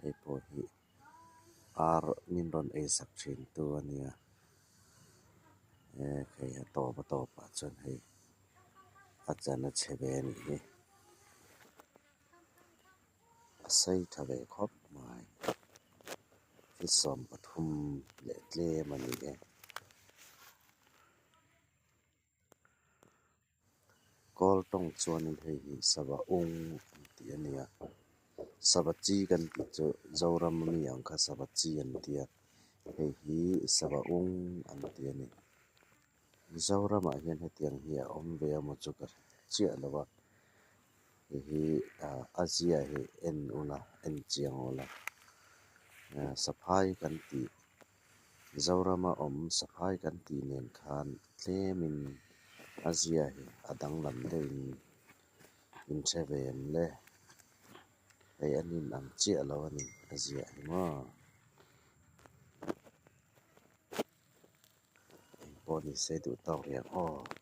Hei pawh hi ar min rawn ei sak thin tu a nia ehh hei a tawp a tawpah chuan hei a chan a chhe ve a nih hi a sei tha ve khawp mai feet 13 leh tlem a ni e. Kawl tawng chuanin hei hi sava ung an tih a ni a sava chi kan tih chu zoram ami ang kha sava chi an tia hei hi sava ung an ti a ni mizoramah hian hetiang hi a awm ve amaw chu ka hre chiah lo a hei hi ah a zia hi en ula en chiang ula ah saphai kan tih Zorama awm saphai kan tih nen khan tlemin a zia hi a danglam deuhin in hre ve em le hei an in ang chiah lo a ni a ziah hi maw engpawh ni se duh tawk rih ang aw.